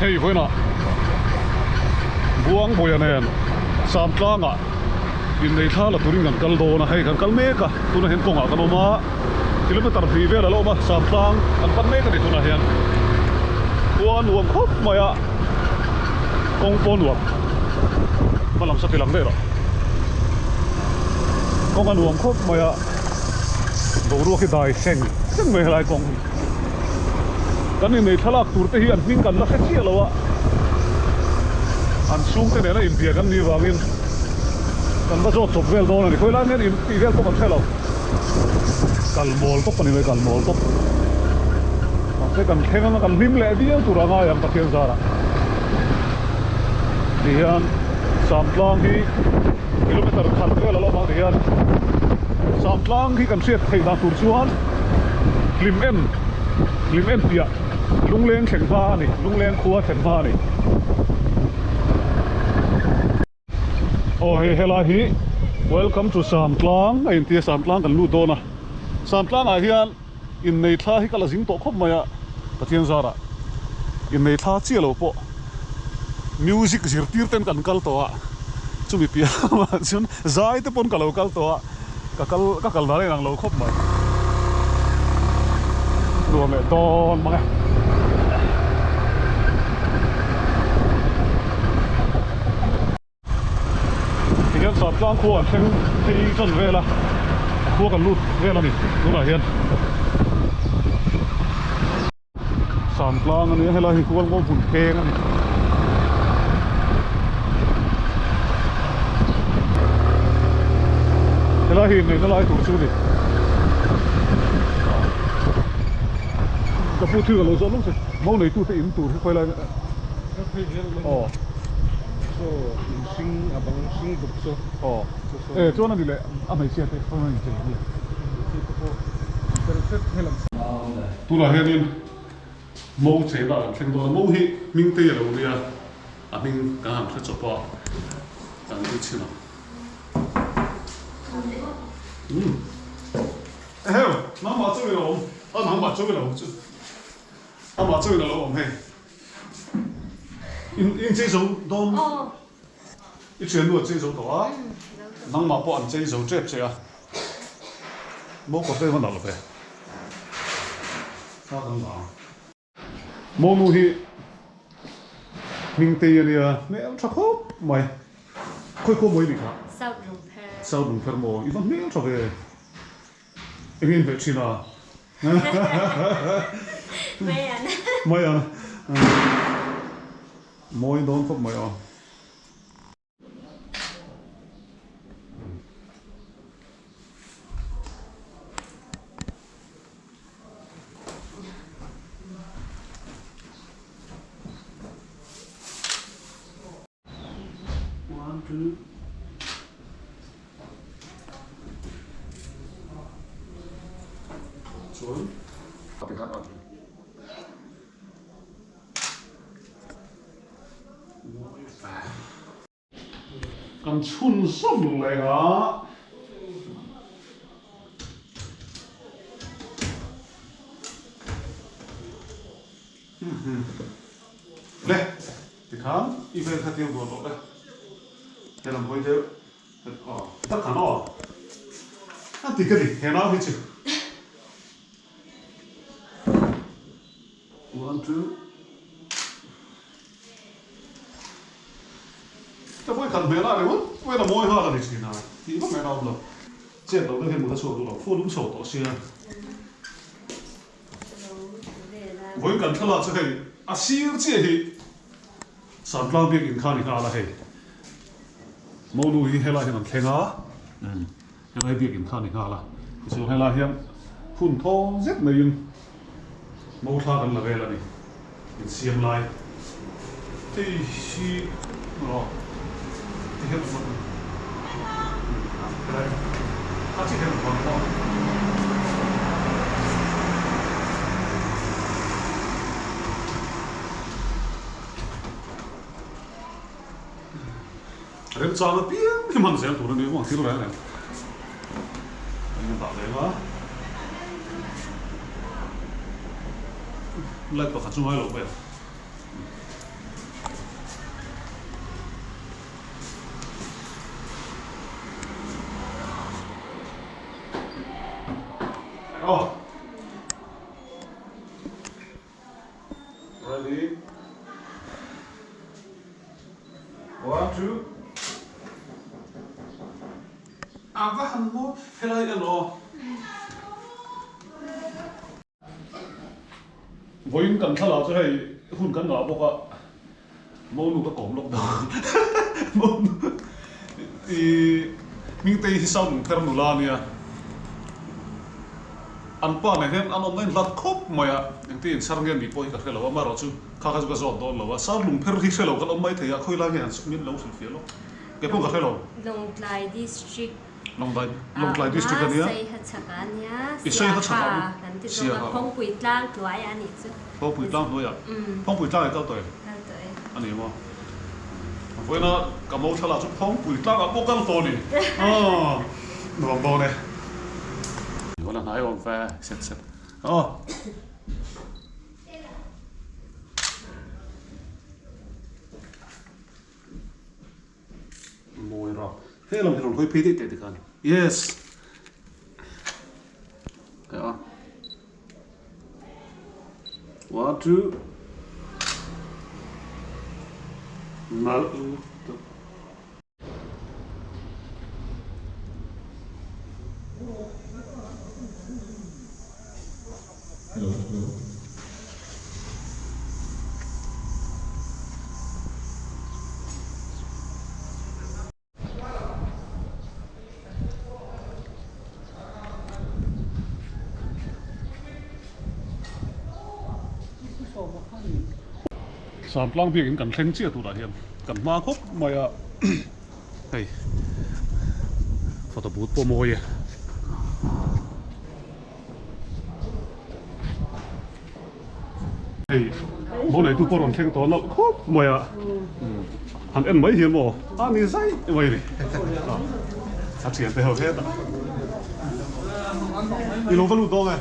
Hei vawiinah Buangbuia nen Samtlangah innei thla la turin kan kal dawn a, hei kan kal mek a, tunah hian kawngah kan awm a, kilometer hnih vel a la awm a, Samtlang kan pan mek a ni tunah hian. Khua nuam khawp mai a, kawng pawh nuam hma lam saw ti lang daih rawh. Kawng a nuam khawp mai a, boruak hi dai seng seng mai helai kawng hi. Kan innei thlalak tur te hi an hming kan la hre chiah lo a, an chhungte nena inbia kan nih vangin kan va zawt chawp vel dawn a ni. Khawi lai hian in tih vel pawh kan hre lo. Kal mawl tawp a ni mai, kal mawl tawp. Mahse kan thleng anga kan hlim leh viau tur a ngai ang Pathian zarah. Tihian Samtlang hi kilometer khat vel a lo awm ang tihian Samtlang hi kan hriat theih dan tur chuan hlim en hlim en piah lungleng thleng hma a ni lungleng khua thlen hma a ni. Aw hei helai hi welcome to Samtlang a intia Samtlang kan lut dawn a Samtlang ah hian innei thla hi ka la zing tawh khawp mai a Pathian zarah innei thla chiah lo pawh music zirtir ten kan kal tawh a chumi piah lamah chuan zai te pawn ka lo kal tawh a ka kal ka kal dan a inang lo khawp mai nuam leh dawn mang e. Tihian Saptlang khua an thleng phei tan vel a, a khua kan lut vel a ni tunah hian. Samtlang a nia helai hi Hualngo hmun pheng a ni. Helai hi inneihna lai tur chu a ni. Ka pu thil ka lo zawh lawk che, mo neitute in tur hi khawi lai nge? Aw. Saw in hring a bang hring bawk chu. Aw. E chuan a ni leh a hmeichhia te khawi mai in chei ang le. Tunah hianin Mo chei lah kan thleng dawn a, Mo hi hming te a lo nia, a hming kan han hre chawp a, kan ri chhin ang. Umm. Eheu, nangmah chauhin a awm, a nangmah chauhin a awm chu, amah chauhin a lo awm hei. In in chei zo dawn, i thiannu an chei zo tawh a, nangmah pawh an chei zo tep che a. Mo kawt veng a nalh ve. Thla kan la ang. Mo nu hi Hmingtei a nia, hmel tha khawp mai. Khawi khaw mawi nih kha? South Lungpher. South Lungpher maw? I va hmel tha ve. Eng in hmeh thin a? Mai an. Mai an. Mawi dawn khawp mai aw. One, two. Chuan Kan chhun zawm leh a. Le, tikhan i vel kha tir duah tawh le. Helam hawi deuh aw tak khan aw. A ti ka ni, he nau hi chu. One, two. Ka vawi khat hmel a ringawt vawi a mawi nghal a ni thin a, tih vak mai a awm lo. Chet loh deuh hian mut a chhuak duh lo, phone um chho tawh sia. Vawi kan thlalak chu hei a sir chiah hi Santlang biakinn kha a ni nghal a hei. Monu hi helai hian an thleng a, helai biakinn kha a ni nghal a. Tichuan helai hian hun thawn zet maiin Mo thla kan la vel a ni. Insiam lai hei hi aw ti hian awm a helai a chi hian awm ang maw. Remchang apiang hi hman zel tur a ni maw thil reng reng an dah ve a light pakhat chu ngai lo mai a. Ready? One, two. A va han maw helai elaw? Vawiin kan thlalak chu hei hun kan ngah bawk a, Monu ka kawm lawk dawn. Monu i Hmingtei hi Sound Pher nula a nia. An pa nen hian an awmna in hlat khawp mai a, engtin in chhar nge ni pawh hi ka hre lo a, amaherawh chu kha kha chu ka zawt dawn lo a, Sound Lungpher hi hre lo kan awm mai thei a, khawi lai nge han min lo hrilhfiah lawk. Kei pawh ka hre lo. Lawngtlai District. Lawngtlai Lawngtlai District a nia. Saiha chhak a nia. I Saiha chhak ah Kan ti zawk a, Phawngpui tlang hnuai a nih chu. Phawngpui tlang hnuai ah. Phawngpui tlang i kal tawh em? Kal tawh e. A ni maw? Vawiina ka mo thlalak chu Phawngpui tlang ah pawh kal tawh a ni. Aw nuam dawn e. Vawiina hnai awm fe set set. Aw. Mawi rap. He lam hi rawn hawi phei daih teh tikhan. Yes. Ka. One, two. Nal. Hello, hello. Samtlang biakin kan thleng chiah turah hian kan hma khawp mai a hei photo booth pawh mawi e. Hei mo neitu pawh rawn thleng tawh nalh khawp mai a han en mai hian maw a ni zai mai a ni a thian te ho hetah i lo va lut dawn e.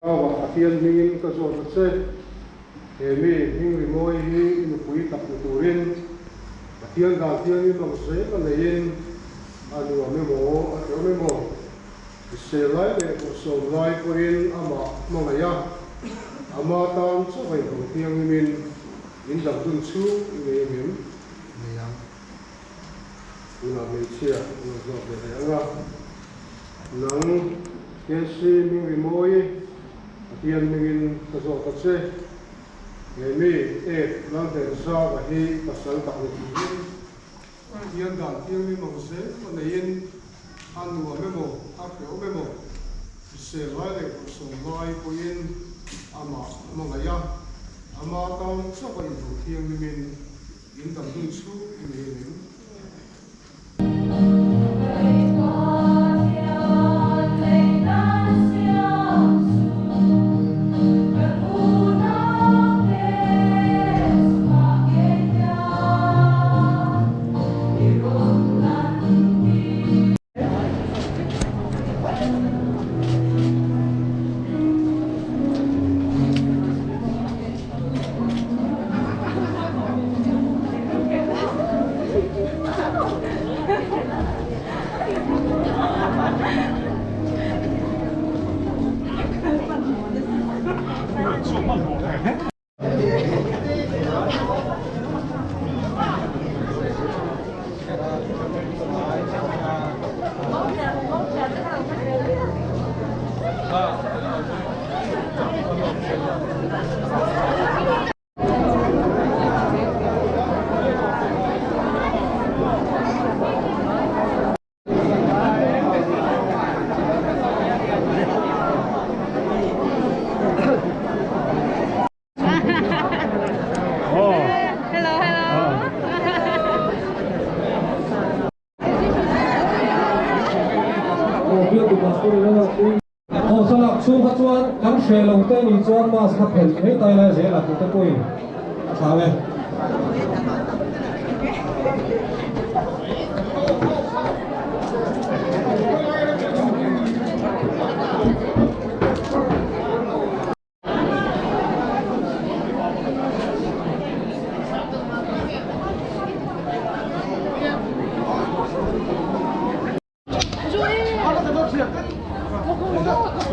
Awa, Pathian hmingin ka zawt a che. He mi hming rimawi hi i nupui tak ni turin Pathian dan thianghlim ang zel a neiin a nuam emaw a tlawm emaw hrisel lai leh bawrhsawm lai pawhin amah hmangaih a, ama tan chauh a inhawng thianghlimin In dang dun chhung i nei ang em? Nei ang. Tunah hmeichhia an lo zawk ve leh ang a. Nang, KC hming rimawi, Pathian hmingin ka zawk ta che. He mi, Ed Lalhlenzaua hi pasal tak ni turin Pathian dan thianghlim ang zel a neiin a nuam emaw, a hrehawm emaw, hrisel lai leh bawrhsawm lai pawhin amah hmangaih a, ama tan chauh a inhmuh thianghlimin in dang hun chhung i nei a ning. Hello, hello. Aw thlalak chhung kha chuan kan hreh lo te nih chuan mask kha phelh mai tai lai zel a tute pawhin a thlau e.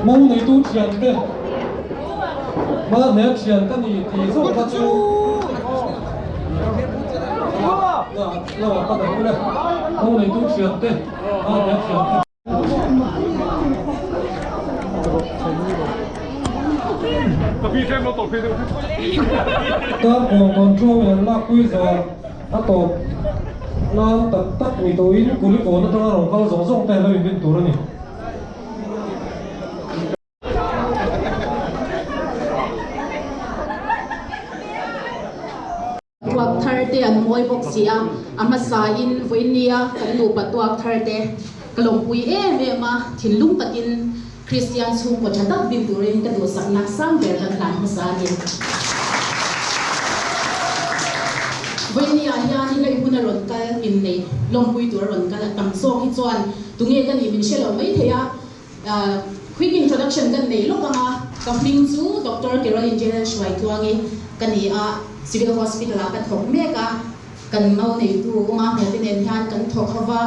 Mo neitu thian te mahni a thian ka ni tih zawk kha chu lo a pan ang ule mo neitu thian te mahni a thian te. Tar kawn control in an lakpui zawh a tawp nan tak tak ni tawhin Kulikawn atanga rawn kal zawng zawng te lo inrin tur a ni. Tuak thar te an mawi bawk si a, a hmasa in vawinia kan nupa tuak thar te ka lawmpui em em a, thinlung takin Kristian chhungkaw tha tak din turin ka duhsakna sang ber kan hlan hmasa a ni. Vawinia hian i ngaih hmun a rawn kal inneih lawmpui tur a rawn kal a tam zawk hi chuan tunge ka nih min hre lo maithei a, Quick introduction kan nei lawk ang a, ka hming chu Doctor Caroline General Hruaitluangi ka ni a, Civil Hospital ah ka thawk mek a, kan mau neitu Uma Hmuhte nen hian kan thawk ho va,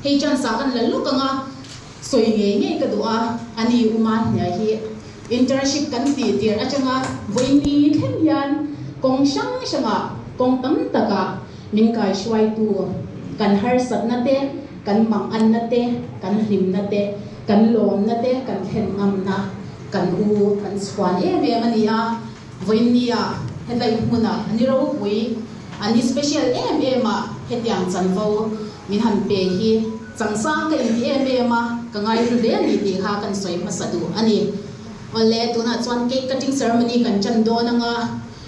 hei chance ah kan la lawk ang a, sawi ngei ngei ka duh a, ani Uma hniai hi internship kan tih tir atanga vawiin thleng hian kawng hrang hrangah kawng tam takah min kaihruaitu kan harsatna te, Kan manganna te, kan hlimna te, kan lawmna te kan thlen ngamna kan u kan chhuan em em a ni a. Vawiinnia hetlai hmuna a ni ropui, a ni special em em a, hetiang chanvo min han pe hi changsang ka inti em em a, ka ngaihlu hle a ni tih kha kan sawi hmasa duh a ni. Awle, tunah chuan cake cutting ceremony kan tan dawn anga,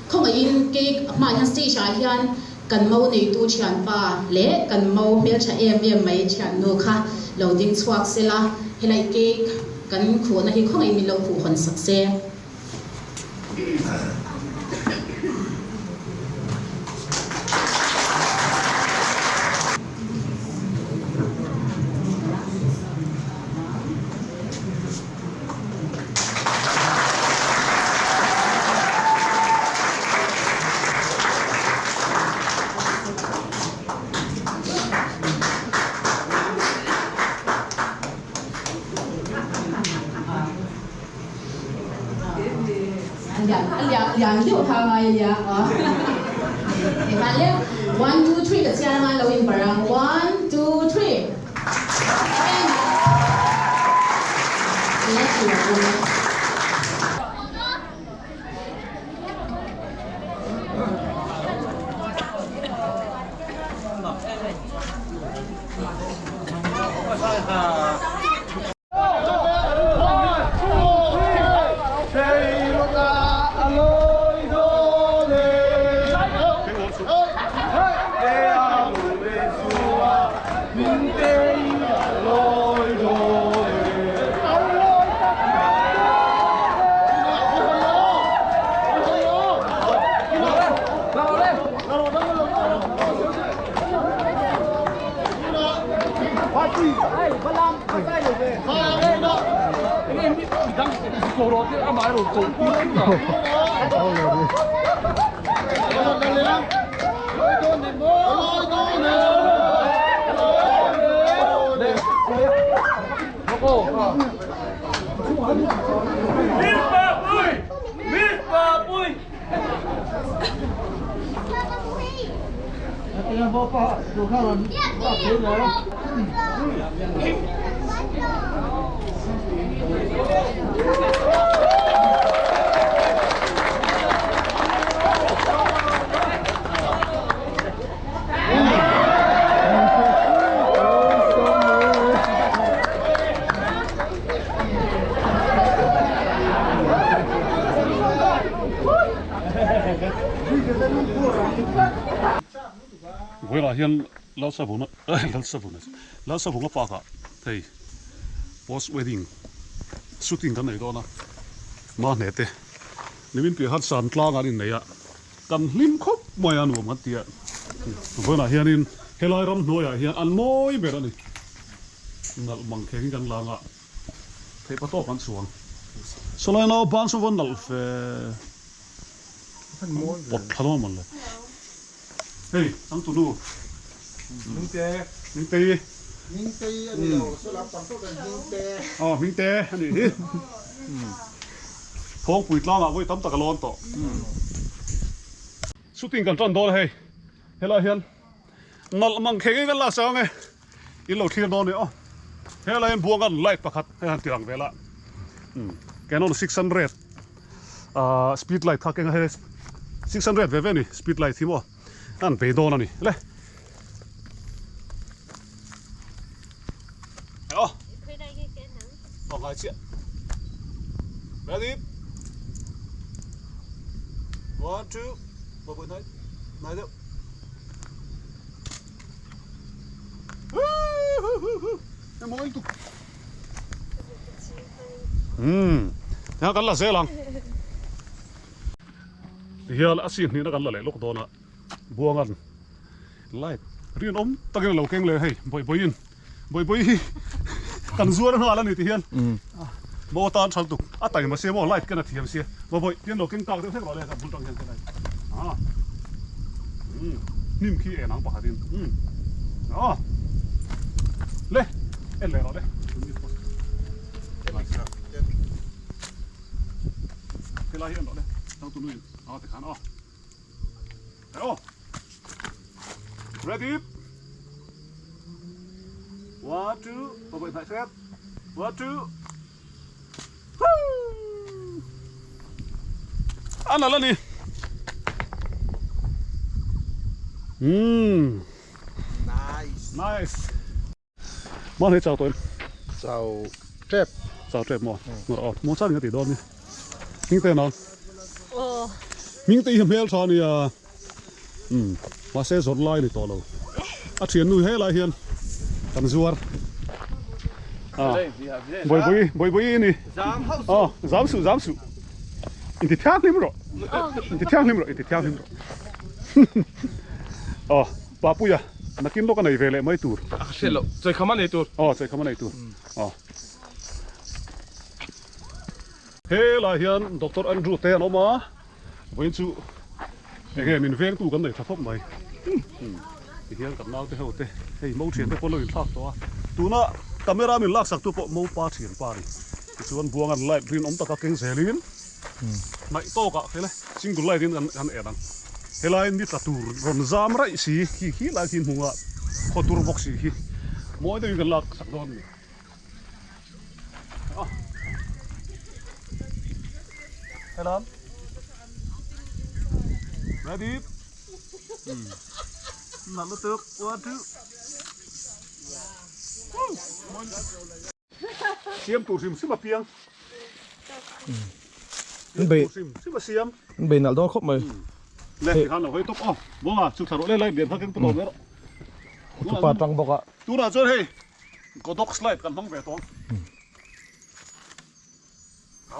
khawngaihin cake hmaah hian stage ah hian Kan mo neitu thianpa leh kan mo hmeltha em em mai thiannu kha lo ding chhuak sela, helai cake kan khuhna hi khawngaih min lo khuh hawn sak se. Lian deuh kha ngai a nia Tikhan le one two three ka chhiar anga lo inbarh ang one two three. Vawilah hian Lalsavuna Lalsavuna Lalsavunga park ah hei post wedding shooting kan nei dawn a mahne te nimin piah khan san tlang an innei a kan hlim khawp mai a nuam kan ti a vawilah hianin helai ramhnuaiah hian an mawi ber a ni nalh mang kheng hi kan lang a. Theihpa tawp an chuang. Sawlai nau ban saw va nalh ve. Pawt thla dawn mawn le. Hei changtunu. Hmingte. Hmingtei. Hmingtei a ni lo, saw lam pang tawk hian Hmingte. Aw Hmingte a nih hi. Thawngpui tlangah vawi tam tak a lawn tawh. Shooting kan tan dawn a hei. Helai hian nalh mang kheng in kan la sang e. In lo thlir dawn e aw. Helai hian buang an light pakhat hei han tirang vel a. Canon 600 ah speed light kha keng a hei 600 ve ve a ni speed light hi maw an bei dawn a ni le. Hei aw. Aw ngai chiah. Ready? One, two, ba bui nai nai deuh. Umm tihian kan la zel ang tihian a sin hnihna kan la leh lawk dawn a buangan light rinawm takin a lo keng leh hei bawihbawiin bawihbawi hi kan zuar nghal a ni tihian maw tan tha lutuk a taima sia maw light ken a thiam sia bawihbawi tihian lo keng tak deuh hlek rawh le a bul tang hian helai ah umm hnim khi en ang pakhatin umm ah le en leh rawh le helai hi en rawh le changtunuin ah tikhan aw Hello. Ready? One, two, ba bậy phải phép. One, two. Ăn là lên đi. Mm. Nice. Nice. Mah hle chau tawh em? Chau tep. Chau tep maw? Ngawrh aw. Maw chang in a tih dawn ni. Hmingte nang. Aw. Hmingte hi hmel tha ania. Umm. Mahse zawrh lai a ni tawh lo. A thiannu helai hian kan zuar. Ah. Bawihbawi, bawihbawi i ni. Aw, zam suh, zam suh. Inti thianghlim rawh. Inti thianghlim rawh, inti thianghlim rawh. Aw. Papuia, nakin lawk a nei ve leh mai tur. A hriat loh, chawikham a nei tur. Aw, chawikham a nei tur. Aw. Helai hian Doctor Andrew te an awm a, vawiin chu enge min vengtu kan nei tha khawp mai. Tihian kan naute ho te, hei mo thian te pawh lo inthlak tawh a, tuna camera min laksak tu pawh mopa thian pa a ni. Tichuan buangan light rinawm taka keng zelin hnaih tawkah hele single light in kan en ang. Helai ni tla tur rawn zam raih si khi khi lai khi hmunga khaw tur bawk si khi mawi deuhin kan lak sak dawn a ni. Helam ready nalh lutuk one two Siam tur hrim hrim a piang. An bei Siam tur hrim hrim a siam. An bei nalh dawn khawp mai. Le tikhan lo hawi tawp aw. Buanga chu thla rawh le lai lian kha keng pawh tawh mai rawh. Tupa tang bawk a. Tunah chuan hei Godox light kan hmang ve tawh ang.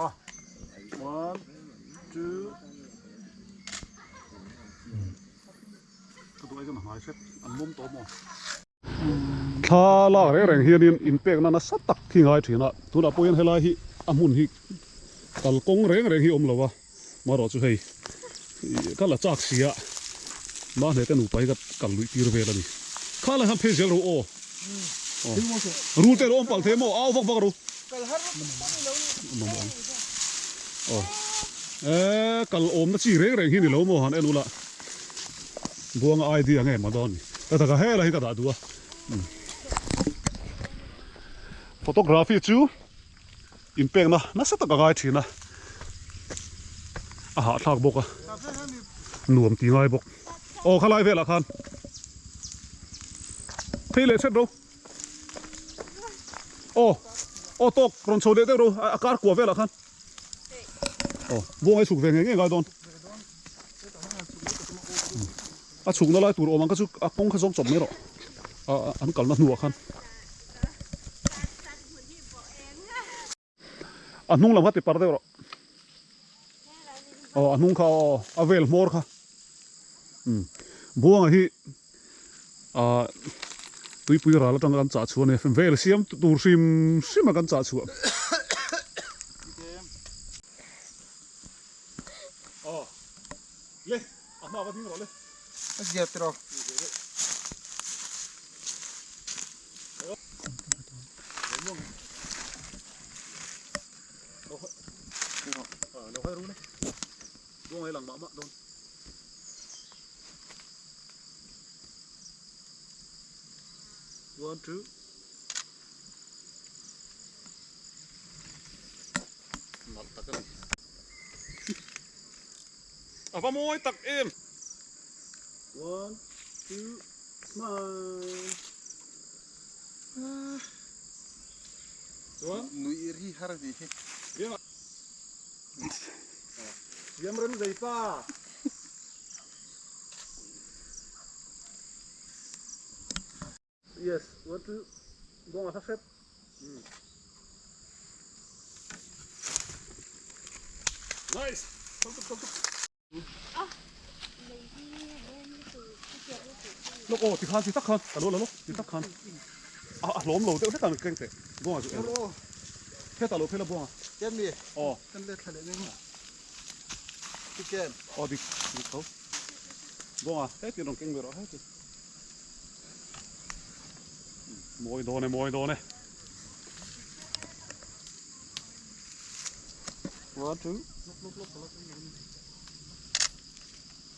Ah. One, two. Ka duh ai chuan a hmai hret an mawm tawh maw. Thla lak reng reng hianin inpekna nasa tak hi ngai thin a, tunah pawh hian helai hi a hmun hi kalkawng reng reng hi a awm lo a, marawh chu hei ka la chak si a, mahni te nupa hi ka kal luih tir vel a ni. Kha lai khan phei zel ro aw, rul te lo awm palh thei maw, au vak vak ro. Mamawh ang aw, e kal awmna chi reng reng hi ni lo maw han en ula. Buanga ID ang em a dawn ni. Ka taka helai hi ka dah duh a. Photography chu inpekna nasa tak a ngai thin a. A hahthlak bawk a. Nuam ti ngai bawk. Aw khalai velah khan. Phei leh hret ro. Aw aw tawk rawn chho leh deuh ro a kar kua velah khan. Aw buanga hi chhuk ve ngei ngei ngai dawn. A chhukna lai tur awm ang kha chu a kawng kha zawng chawp mai rawh. A an kalna hnuah khan. A hnung lam kha ti par deuh rawh. Aw a hnung kha aw a vel hmawr kha. Umm Buanga hi ah tuipui ral atanga kan chah chhuah a nia vel siam tur hrim hrim a kan chah chhuah. Aw le a hma va ding rawh le. A zia tiraw. One, two. Nalh tak a ni. A va mawi tak em. One, two, smile. Chuan. Nui ri har a nih hi. Siam rem zei pa. Yes, one two. Buang a hla hrep. Nice. Tuk tuk tuk tuk. Lawk aw tikhan ti tak khan ka lo la lawk ti tak khan a a hlawm lo deuh hlek a keng teh buanga chu en heta lo phei la buanga Ken mi aw kan let thla leh ning ti ken aw dik dik tho buanga heti rawn keng ve rawh heti mawi dawn e mawi dawn e one two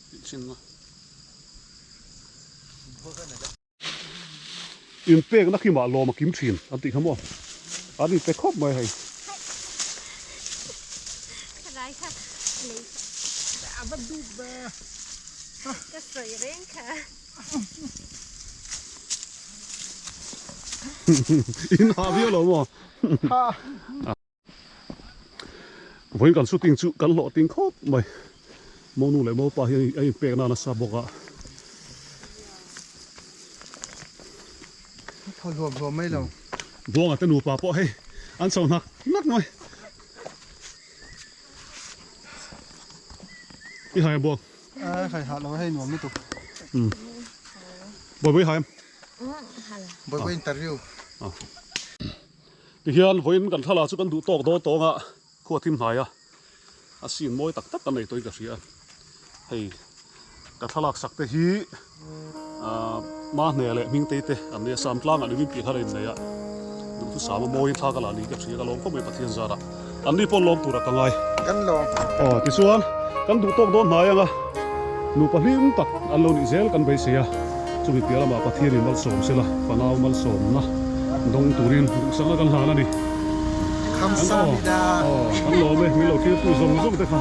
tih chhin na inpekna khi mah lawm a kim thin an tih kha maw an inpe khawp mai hei. In ha viau lo maw? Vawiin kan shooting chu kan hlawh ting khawp mai. Monu leh Mopa hi a inpek na nasa bawk a. Thaw hluam hluam mai lo. Buanga te nupa pawh hei an chho hnak hnak mai. I hai buang. A khai hah lo hei nuam lutuk. Bawi bawi hai em? Bawi bawi interview. Tihian vawiin kan thlalak chu kan duh tawk dawn tawng a, khua thim hnai a, a scene mawi tak tak kan nei tawhin ka hria. Hei ka thlalak sak te hi ahh Mahne leh Hmingtei te an nia, Samtlangah Living Piah thar a innei a, duhthusam a mawiin thla ka la ni ka hria, ka lawm khawp mai Pathian zarah. An ni pawh lawm tura ka ngai. Kan lawm. Aw tichuan kan duh tawk dawn hnai anga nupa hlim tak an lo nih zel kan beisei a, chumi piah lamah Pathianin malsawm sela fanau malsawmna dawng turin duhsakna kan hlan a ni. Khamsa mi da. Aw kan lawm e, min lo thirtu zawng zawng te kha.